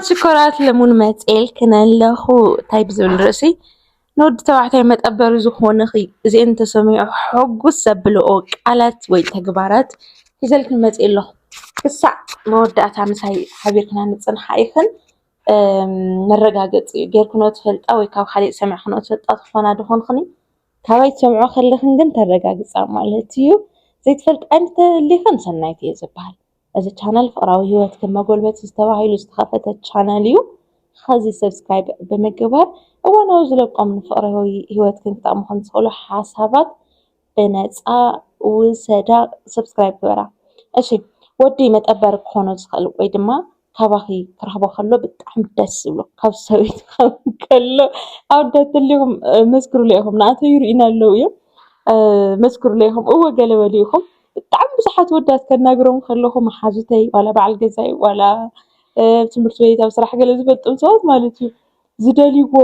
ሽኮራት ለሙን መፅኤልክን ኣለኹ። እንታይ ብዝብል ርእሲ ንወዲ ተባዕታይ መጠበሪ ዝኾነኺ እዚአን ተሰሚዑ ሕጉስ ዘብልኦ ቃላት ወይ ተግባራት ሒዘልክን መፅኤ ኣለኹ። ክሳዕ መወዳእታ ምሳይ ሓቢርክና ንፅንሓ ኢኽን። መረጋገፂ ጌርክኖ ትፈልጣ ወይ ካብ ካሊእ ሰሚዕክኖ ትፈልጣ ትኾና ድኾንክኒ? ካባይ ትሰምዖ ከለኽን ግን ተረጋግፃ ማለት እዩ። ዘይትፈልጣ እንተሊኽን ሰናይት እየ ዝበሃል። እዚ ቻናል ፍቕራዊ ህይወትክን መጎልበቲ ዝተባሂሉ ዝተኸፈተ ቻናል እዩ። ኸዚ ሰብስክራይብ ብምግባር እዋናዊ ዝለቆም ንፍቕራዊ ህይወትክን ክጠቕሙኽን ዝኽእሉ ሓሳባት ብነፃ ውሰዳ። ሰብስክራይብ ግበራ። እሺ፣ ወዲ መጠበሪ ክኾኖ ዝኽእል ወይ ድማ ካባኺ ክረኽቦ ከሎ ብጣዕሚ ደስ ዝብሎ ካብ ሰበይቲ ክኸውን ከሎ ኣወዳት ተሊኹም መስክሩለይ ኢኹም። ንኣተዩ ርኢና ኣለዉ እዮም። መስክሩለይ ኢኹም እወ ገለ በሉ ኢኹም። ብጣዕሚ ብዙሓት ወዳት ከናግሮም ከለኹ መሓዙተይ ዋላ በዓል ገዛይ ዋላ ትምህርቲ ቤት ኣብ ስራሕ ገለ ዝፈልጦም ሰባት ማለት እዩ ዝደልይዎ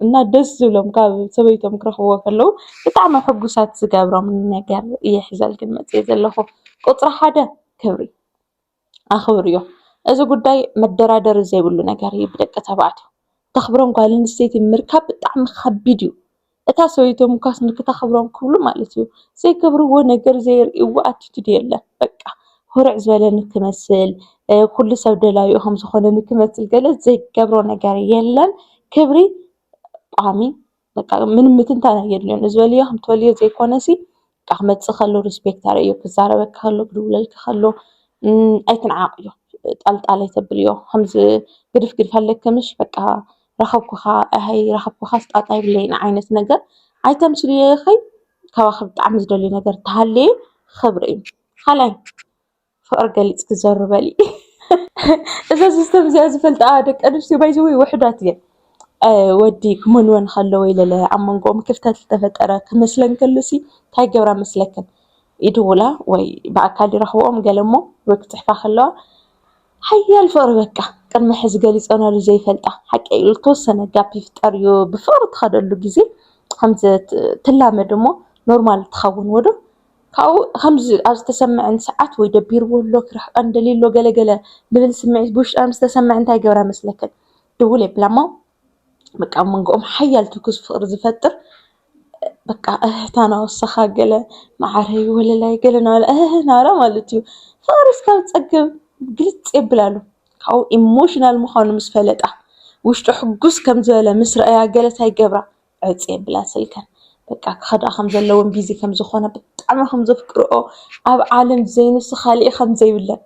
እና ደስ ዝብሎም ካብ ሰበይቶም ክረኽብዎ ከለዉ ብጣዕሚ ሕጉሳት ዝገብሮም ነገር እየ ሒዘልክን መፅየ ዘለኹ። ቁፅሪ ሓደ ክብሪ ኣኽብርዮ። እዚ ጉዳይ መደራደሪ ዘይብሉ ነገር እዩ ብደቂ ተባዕትዮ። ተኽብሮም ጓል ኣንስተይቲ ምርካብ ብጣዕሚ ከቢድ እዩ። እታ ሰበይቶም እኳስ ንክተኽብሮም ክብሉ ማለት እዩ ዘይገብርዎ ነገር ዘየርእይዎ ኣቲቱድ የለን። በቃ ሁርዕ ዝበለ ንክመስል ኩሉ ሰብ ደላዩ ከም ዝኾነ ንክመስል ገለ ዘይገብሮ ነገር የለን። ክብሪ ቋሚ በቃ ምንም ምትንታን ኣየድልዮን። እዚ በልዮ ከም ትበልዮ ዘይኮነሲ በቃ ክመፅእ ከሎ ሪስፔክት ኣርእዮ፣ ክዛረበካ ከሎ ክድውለልካ ከሎ ኣይትንዓቅዮ፣ ጣልጣል ኣይተብልዮ። ከምዚ ግድፍ ግድፍ ኣለኪ ምሽ በቃ ረኸብኩኻ ኣይ ረኸብኩኻስ ጣጣ ይብለይን ዓይነት ነገር ኣይተምስልዮ። ይኸይ ካባኺ ብጣዕሚ ዝደልዮ ነገር ተሃለየ ክብሪ እዩ። ካልኣይ ፍቕሪ ገሊፅኪ ዞር በሊ። እዛ ሲስተም እዚኣ ዝፈልጣ ደቂ ኣንስትዮ ባይዘወይ ውሕዳት እየን። ወዲ ክመንወን ከሎ ወይ ለለ ኣብ መንጎኦም ክፍተት ዝተፈጠረ ክመስለን ከሎ ሲ እንታይ ገብራ መስለክን? ይድውላ ወይ ብኣካል ይረኽብኦም ገለ እሞ ወይ ክፅሕፋ ከለዋ ሓያል ፍቕሪ በቃ ቅድሚ ሕዚ ገሊፆናሉ ዘይፈልጣ ሓቂ ኢሉ ዝተወሰነ ጋፕ ይፍጠር እዩ ብፍቕሪ ትኸደሉ ግዜ ከምዚ ትላመድ እሞ ኖርማል ትኸውን ወዶ ካብኡ ከምዚ ኣብ ዝተሰምዐን ሰዓት ወይ ደቢርዎ ኣሎ ክርሕቀን ደልዩ ኣሎ ገለገለ ልብል ስምዒት ብውሽጣ ምስ ተሰምዐ እንታይ ገብራ መስለክን? ድውል የብላ እሞ በቃ ኣብ መንጎኦም ሓያል ትኩስ ፍቕሪ ዝፈጥር በቃ እህታ ናወሰኻ ገለ መዓረይ ወለላይ ገለ ናበለ እህ ናበላ ማለት እዩ። ፍቕሪ እስካብ ፀግብ ግልፅ የብላሉ ካብኡ ኢሞሽናል ምዃኑ ምስ ፈለጣ ውሽጡ ሕጉስ ከም ዝበለ ምስ ረኣያ ገለ እንታይ ገብራ ዕፅ የብላ ስልከን በቃ ክኸዳ ከም ዘለዎን ቢዚ ከም ዝኾነ ብጣዕሚ ከም ዘፍቅርኦ ኣብ ዓለም ዘይንሱ ካሊእ ከም ዘይብለን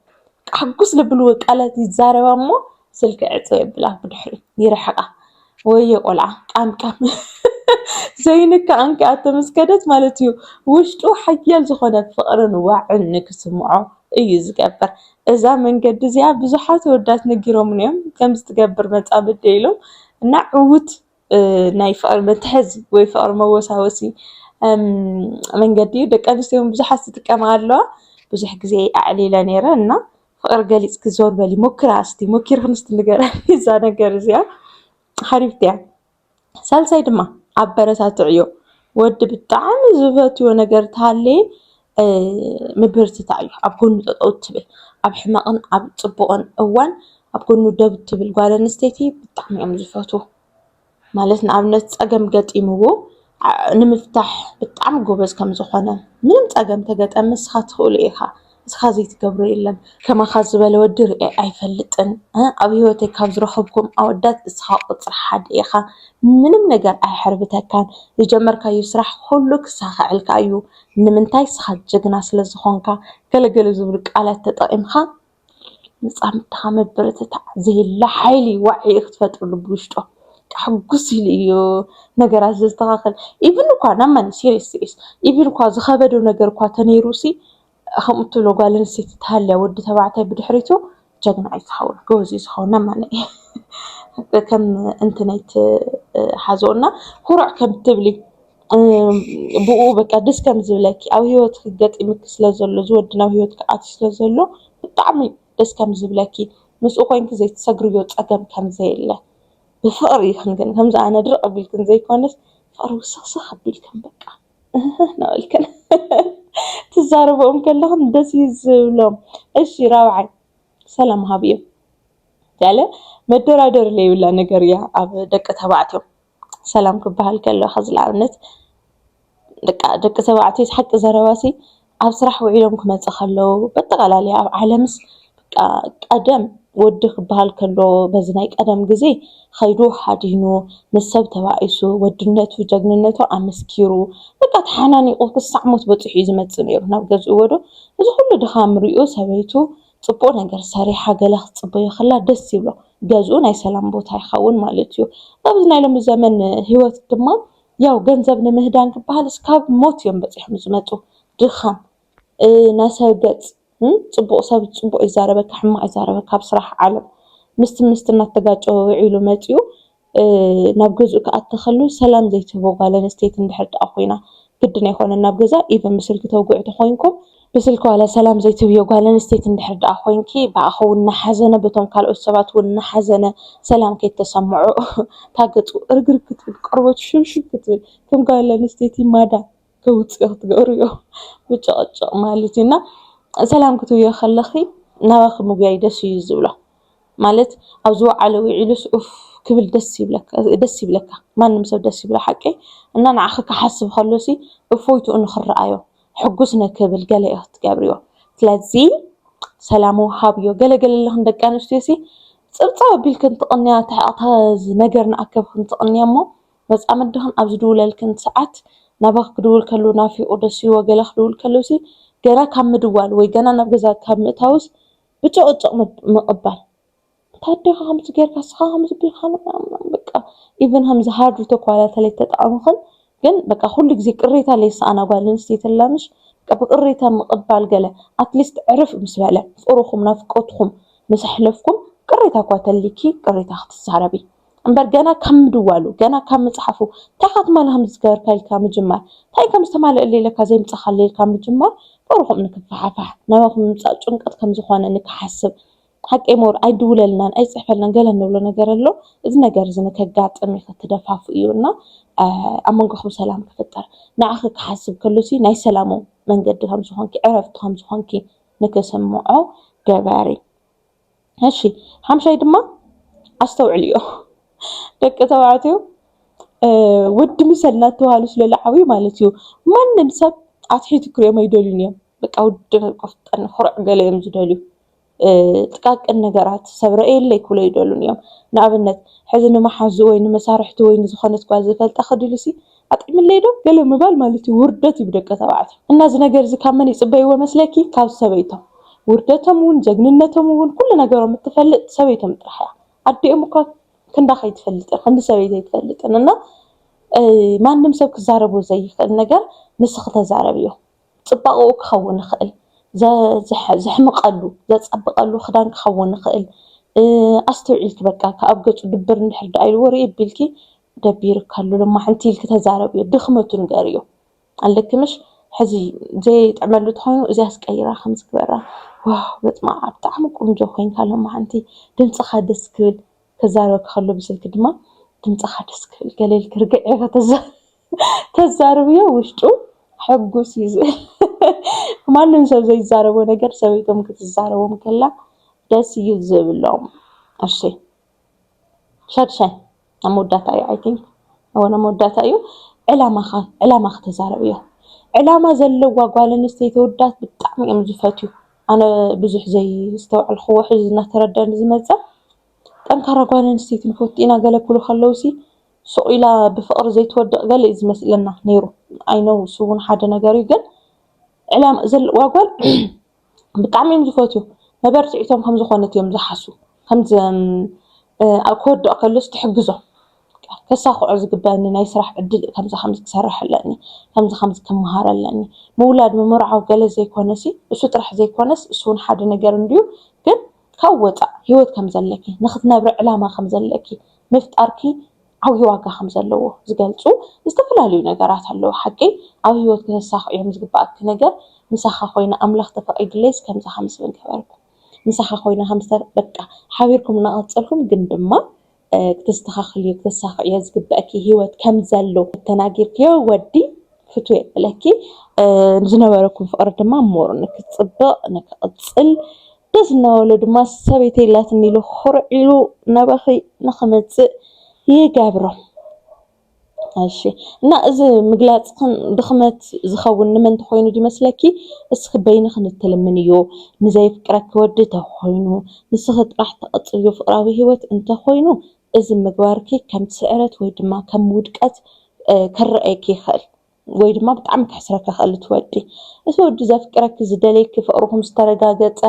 በቃ ሕጉስ ልብልዎ ቃላት ይዛረባ እሞ ስልኪ ዕፅ የብላ ብድሕሪ ይርሕቃ ወየ ቆልዓ ቃምቃም ዘይንካ ኣንኪ ኣተመስከደት ማለት እዩ ውሽጡ ሓያል ዝኾነ ፍቕርን ዋዕን ንክስምዖ እዩ ዝገብር እዛ መንገዲ እዚኣ ብዙሓት ወዳት ነጊሮምን እዮም ከምዚ ትገብር መፃምደ ኢሎም እና ዕውት ናይ ፍቕሪ መትሐዚ ወይ ፍቕሪ መወሳወሲ መንገዲ እዩ። ደቂ ኣንስትዮ እውን ብዙሓት ዝጥቀማ ኣለዋ። ብዙሕ ግዜ ኣዕሊለ ነይረ እና ፍቕሪ ገሊፅኪ ዞር በሊ ሞክራ እስቲ ሞኪርክን እስቲ ንገረኒ እዛ ነገር እዚኣ ሓሪፍቲ እያ። ሳልሳይ ድማ ኣበረታትዕዮ። ወዲ ብጣዕሚ ዝፈትዮ ነገር ተሃለየ ምብርትታዕ እዩ። ኣብ ጎኑ ጠጠው ትብል ኣብ ሕማቕን ኣብ ፅቡቕን እዋን ኣብ ጎኑ ደው ትብል ጓል ኣንስተይቲ ብጣዕሚ እዮም ዝፈትዉ። ማለት ንኣብነት ፀገም ገጢምዎ ንምፍታሕ ብጣዕሚ ጎበዝ ከም ዝኾነ ምንም ፀገም ተገጠም ንስኻ ትኽእሎ ኢኻ እስኻ ዘይትገብሮ የለን ከማኻ ዝበለ ወዲ ርኤ ኣይፈልጥን ኣብ ህይወተይ ካብ ዝረኸብኩም ኣወዳት እስኻ ቁፅሪ ሓደ ኢኻ ምንም ነገር ኣይሕርብተካን ዝጀመርካዮ ስራሕ ኩሉ ክሳኸዐልካ እዩ ንምንታይ እስኻ ጀግና ስለዝኾንካ ገለገለ ዝብሉ ቃላት ተጠቒምካ መፃምድትኻ ምብርትታዕ ዘየለ ሓይሊ ዋዒ ክትፈጥርሉ ብውሽጦ ሕጉስ ኢሉ እዩ ነገራት ዘስተኻኽል ኢቭን እኳ ናብ ማን ሲሪስ ሲሪስ ኢቭን እኳ ዝኸበዶ ነገር እኳ ተነይሩ ሲ ከምኡ ትብሎ ጓል ኣንስተይቲ ትሃልያ ወዲ ተባዕታይ ብድሕሪቱ ጀግና እዩ ዝኸውን ጎበዝ እዩ ዝኸውን ናብ ማን ከም እንትነይት ሓዝኦና ኩሩዕ ከም ትብሊ ብኡ በቃ ደስ ከም ዝብለኪ ኣብ ህይወት ክገጢምኪ ስለ ዘሎ ዝወዲ ናብ ህይወት ክኣትዩ ስለ ዘሎ ብጣዕሚ ደስ ከም ዝብለኪ ምስኡ ኮይንኪ ዘይትሰግርዮ ፀገም ከም ዘየለ ብፍቕሪ ይኽን ግን ከምዚ ኣነ ድርቕ ኣቢልክን ዘይኮነስ ፍቕሪ ውስኽስኽ ኣቢልክን በቃ እህህ ናበልክን ትዛረብኦም ከለኽን ደስ እዩ ዝብሎም። እሺ ራብዓይ ሰላም ሃብዮም። ያለ መደራደሪ ዘይብላ ነገር እያ ኣብ ደቂ ተባዕትዮ። ሰላም ክበሃል ከሎ፣ ከዚ ንኣብነት ደቂ ደቂ ተባዕትዮ ሓቂ ዘረባሲ ኣብ ስራሕ ውዒሎም ክመጽእ ከለዉ፣ በጠቓላሊ ኣብ ዓለምስ በቃ ቀደም ወዲ ክበሃል ከሎ፣ በዚ ናይ ቀደም ግዜ ኸይዱ ሓዲኑ፣ ምስ ሰብ ተባኢሱ፣ ወድነቱ፣ ጀግንነቱ ኣመስኪሩ፣ በቃ ተሓናኒቑ ክሳዕ ሞት በጺሑ እዩ ዝመጽእ ነይሩ ናብ ገዝኡ ወዶ። እዚ ኩሉ ድኻም ሪኡ ሰበይቱ ጽቡቕ ነገር ሰሪሓ ገለ ክትጽበዮ ከላ ደስ ይብሎ። ገዝኡ ናይ ሰላም ቦታ ይኸውን ማለት እዩ። ኣብዚ ናይ ሎሚ ዘመን ህይወት ድማ ያው ገንዘብ ንምህዳን ክበሃል እስካብ ሞት እዮም በጺሖም ዝመጹ። ድኻም፣ እ፣ ናይ ሰብ ገጽ፣ እ፣ ጽቡቕ ሰብ ጽቡቕ ይዛረበካ፣ ሕማቕ ይዛረበካ ኣብ ስራሕ ዓለም። ምስቲ ምስቲ እናተጋጨወ ውዒሉ መጺኡ፣ እ፣ ናብ ገዝኡ ክኣቲ ከሎ ሰላም ዘይትህቦ ጓል ኣንስተይቲ እንድሕር ደኣ ኮይና፣ ግድን ኣይኮነን ናብ ገዛ፣ ኢቨን ብስልኪ ተውግዑ ተኾይንኩም፣ ብስልኪ ዋላ ሰላም ዘይትብዮ ጓል ኣንስተይቲ እንድሕር ደኣ ኮይንኪ፣ ብኣኺ እውን እናሓዘነ፣ በቶም ካልኦት ሰባት እውን እናሓዘነ፣ ሰላም ከይተሰምዖ፣ እታ ገጹ እርግርግ ክትብል፣ ቆርበቱ ሽብሽብ ክትብል፣ ከም ጓል ኣንስተይቲ ማዳ ከውጽኦ ክትገብርዮ፣ ብጭቕጭቕ ማለት እዩ። እና ሰላም ክትብዮ ከለኺ ናባኺ ምጉያይ ደስ እዩ ዝብሎ። ማለት ኣብ ዝወዓለ ውዒሉስ ኡፍ ክብል ደስ ይብለካ፣ ደስ ይብለካ። ማንም ሰብ ደስ ይብሎ ሓቀይ። እና ንዓኺ ክሓስብ ከሎሲ እፎይትኡ ንኽረኣዮ፣ ሕጉስ ንክብል ገለ ኢኺ ትገብርዮ። ስለዚ ሰላሙ ሃብዮ። ገለ ገለ ኣለኽን ደቂ ኣንስትዮሲ ጽብጻብ ኣቢልክን ትቕንያ፣ ተሓቕታ ነገር ንኣከብክን ትቕንያ እሞ መጻምድኽን ኣብ ዝድውለልክን ሰዓት ናባኺ ክድውል ከሎ ናፊቑ ደስ ይብሎ፣ ገለ ክድውል ከሎሲ ገና ካብ ምድዋል ወይ ገና ናብ ገዛ ካብ ምእታውስ ብጭቕጭቕ ምብ-፣ ምቕባል። "እንታይ ኣዴኻ ከምዚ ጌርካ፣ ንስኻ ከምዚ ቢልካ?" ምናምን በቃ ኢቭን ከምዚ ሃርድ ተኳላተለ ተጠቐምኽን፣ ግን በቃ ኩሉ ግዜ ቅሬታ ለይሰኣና ጓል ኣንስተይቲ ኣላ ምሽ፣ በቃ ብቅሬታ ምቕባል ገለ፣ ኣትሊስት ዕርፍ ምስ በለ፣ ፍቕርኹም፣ ናፍቆትኩም ምስ ኣሕለፍኩም፣ ቅሬታ እኳ ተሊኪ፣ ቅሬታ ክትዛረቢ። እምበር ገና ካብ ምድዋሉ፣ ገና ካብ ምጽሓፉ፣ "እንታይ ኢኻ ትማሊ ከምዚ ዝገበርካ?" ኢልካ ምጅማር፣ "እንታይ ከም ዝተማልአለይ ኢለካ ዘይምጻኻለይ?" ኢልካ ምጅማር፣ ፍቕርኹም ንክፋሓፋሕ፣ ናባኹም ምምጻእ ጭንቀት ከም ዝኾነ ንክሓስብ፣ ሓቀይ ሞር ኣይድውለልናን ኣይጽሕፈልናን ገለ እንብሎ ነገር ኣሎ። እዚ ነገር እዚ ንከጋጥም እዩ ክትደፋፍእዮ እና፣ እ፣ ኣብ መንጎኹም ሰላም ክፍጠር። ንዓኺ ክሓስብ ከሎሲ ናይ ሰላሙ መንገዲ ከም ዝኾንኪ፣ ዕረፍቲ ከም ዝኾንኪ ንክስምዖ ገበሪ። እሺ፣ ሓምሻይ ድማ ኣስተውዕልዮ። ደቂ ተባዕትዮ፣ እ፣ ወዲ ምሰል እናተባሃሉ ስለ ዝዓብዩ ማለት እዩ። ማንም ሰብ ኣትሒቱ ክሪኦም ኣይደልዩን እዮም። በቃ ወዲ ቆፍጠን፣ ኩሩዕ ገለ እዮም ዝደልዩ። እ፣ ጥቃቅን ነገራት ሰብ ረእየለይ ክብሎ ኣይደሉን እዮም። ንኣብነት፣ ሕዚ ንመሓዙ ወይ ንመሳርሕቱ ወይ ንዝኾነት ጓል ዝፈልጣ ክድልሲ፣ "ኣጥዒምለይ ዶ?" ገለ ምባል ማለት እዩ፣ ውርደት እዩ ብደቂ ተባዕትዮ። እና እዚ ነገር እዚ ካብ መን ይጽበይዎ መስለኪ? ካብ ሰበይቶም። ውርደቶም እውን፣ ጀግንነቶም እውን፣ ኩሉ ነገሮም እትፈልጥ ሰበይቶም ጥራሕ እያ። ኣዲኦም እኳ ክንዳ ከይትፈልጥን፣ ክንዲ ሰበይቲ ኣይትፈልጥን። እና፣ እ፣ ማንም ሰብ ክዛረቦ ዘይኽእል ነገር ንስኺ ተዛረብዮ። ጽባቐኡ ክኸውን ይኽእል፣ ዘ-፣ ዘሕ-፣ ዘሕምቐሉ፣ ዘጸብቐሉ ክዳን ክኸውን ይኽእል። እ፣ ኣስተውዒልኪ በቃ፣ ካብ ገጹ ድብር እንድሕር ደኣ ኢልዎ ርእይ ኣቢልኪ፣ "ደቢርካሉ ሎማዓንቲ" ኢልኪ ተዛረብዮ፣ ድኽመቱ ንገርዮ። ኣለኪ ምሽ? ሕዚ ዘይጥዕመሉ ተኾይኑ፣ "እዚኣስ ቀይራ ከምዚ ግበራ፣ ዋው በጥማዓ ብጣዕሚ ቁንጆ ኮይንካ ሎማዓንቲ፣ ድምጽኻ ደስ ክብል" ክዛረበኪ ከሎ ብስልኪ ድማ፣ "ድምጽኻ ደስ ክብል" ገለ ኢልኪ ርግዕ ኢልኪ ተዛ-፣ ተዛርብዮ፣ ውሽጡ ሕጉስ እዩ ዝብል። ማንም ሰብ ዘይዛረቦ ነገር ሰበይቶም ክትዛረቦም ከላ ደስ እዩ ዝብሎም። እሺ፣ ሻድሻይ ኣብ መወዳእታ እዩ፣ I think። እወ፣ ኣብ መወዳእታ እዩ። ዕላማኻ፣ ዕላማ ከተዛረብዮ። ዕላማ ዘለዋ ጓል ኣንስተይቲ ወዳት ብጣዕሚ እዮም ዝፈትዩ። ኣነ ብዙሕ ዘይስተውዓልክዎ፣ ሕዚ እናተረዳኒ ዝመጸ፣ ጠንካራ ጓል ኣንስተይቲ ንፈቱ ኢና ገለ ክብሉ ከለውሲ፣ ሱቕ ኢላ ብፍቕሪ ዘይትወድቕ ገለ እዩ ዝመስለና ነይሩ። I know፣ እሱ እውን ሓደ ነገር እዩ፣ ግን ዕላማ ዘለዋ ጓል ብጣዕሚ እዮም ዝፈትዩ። መበርትዒቶም ከም ዝኾነት እዮም ዝሓስቡ። ከምዚ፣ እ፣ ኣብ ክወድቕ ከሎስ ትሕግዞ። ከሳኽዖ ዝግበኣኒ ናይ ስራሕ ዕድል እዩ፣ ከምዚ ከምዚ ክሰርሕ ኣለኒ፣ ከምዚ ከምዚ ክመሃር ኣለኒ። ምውላድ ምምርዓው ገለ ዘይኮነሲ፣ እሱ ጥራሕ ዘይኮነስ፣ እሱ እውን ሓደ ነገር እንድዩ። ግን ካብ ወፃእ ህይወት ከም ዘለኪ፣ ንክትነብሪ ዕላማ ከም ዘለኪ ምፍጣርኪ ዓብዪ ዋጋ ከም ዘለዎ ዝገልጹ ዝተፈላለዩ ነገራት ኣለዉ። ሓቂ ኣብ ህይወት ከተሳኽዕዮም ዝግባኣኪ ነገር፣ ምሳኻ ኮይነ ኣምላኽ ተፈቒዱለይስ ከምዚ ከምዚ ምገበርኩ፣ ምሳኻ ኮይነ ከምዚ ተ-፣ በቃ ሓቢርኩም እናቐጸልኩም ግን ድማ፣ እ፣ ክተስተኻኽልዮ፣ ክተሳኽዕዮ ዝግበኣኪ ህይወት ከም ዘሎ ተናጊርክዮ፣ ወዲ ፍትው የብለኪ። እ፣ ዝነበረኩም ፍቕሪ ድማ ሞር ንክጽብቕ፣ ንክቕጽል፣ ደስ እናበሎ ድማ ሰበይቲ የላትን ኢሉ ኩርዕ ኢሉ ናባኺ ንኽመፅእ ይገብሮ። እሺ፣ እና እዚ ምግላፅኽን ድኽመት ዝኸውን ንመን ተኾይኑ ድመስለኪ? እስኺ በይንኽን እትልምንዮ፣ ንዘይፍቅረኪ ወዲ ተኾይኑ፣ ንስኺ ጥራሕ ትቕፅልዮ ፍቕራዊ ህይወት እንተኾይኑ፣ እዚ ምግባርኪ ከም ስዕረት ወይ ድማ ከም ውድቀት ከረኣየኪ ይኽእል፣ ወይ ድማ ብጣዕሚ ከሕስረኪ ይኽእል እቲ ወዲ። እቲ ወዲ ዘፍቅረኪ፣ ዝደልየኪ፣ ፍቕርኹም ዝተረጋገፀ፣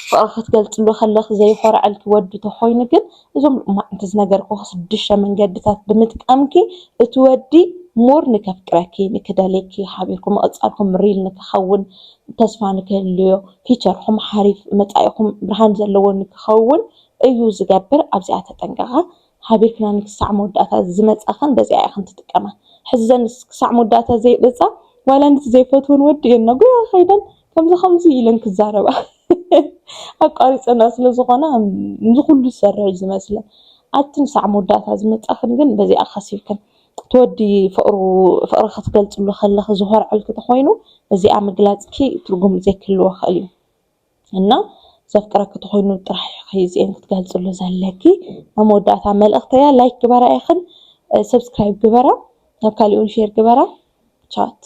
ፍቕሪ ክትገልፅሉ ከለኺ ዘይኾርዐልኪ ወዲ ተኾይኑ ግን፣ እዞም ሎማዕንቲ ዝነገርኩኺ ሽዱሽተ መንገድታት ብምጥቃምኪ እቲ ወዲ ሞር ንከፍቅረኪ፣ ንክደልየኪ፣ ሓቢርኩም ምቕፃልኩም ሪል ንክኸውን፣ ተስፋ ንክህልዮ፣ ፊቸርኹም ሓሪፍ፣ መፃኢኹም ብርሃን ዘለዎ ንክኸውን እዩ ዝገብር። ኣብዚኣ ተጠንቀቓ። ሓቢርክና ንክሳዕ መወዳእታ ዝመፃኽን በዚኣ ኢኽን ትጥቀማ። ሕዚ ዘን ክሳዕ መወዳእታ ዘይመፃ ዋላ ነቲ ዘይፈትወን ወዲ እየን ናጉያ ከይደን ከምዚ ከምዚ ኢለን ክዛረባ ኣቋሪፀና ስለ ዝኾና ንዚ ኩሉ ዝሰርሕ እዩ ዝመስለን። ኣቲ ንሳዕ መወዳእታ ዝመፃኽን ግን በዚኣ ከሲብክን ትወዲ ፍቕሩ ፍቕሪ ክትገልፅሉ ከለኺ ዝኾርዐልኪ ተኾይኑ እዚኣ ምግላፅኪ ትርጉም ዘይክህልዎ ክእል እዩ። እና ዘፍቅረኪ ተኾይኑ ጥራሕ ኢኺ እዚኤን ክትገልፅሉ ዘለኪ። ኣብ መወዳእታ መልእኽተያ ላይክ ግበራ ኢኽን፣ ሰብስክራይብ ግበራ፣ ናብ ካሊኡን ሼር ግበራ። ቻት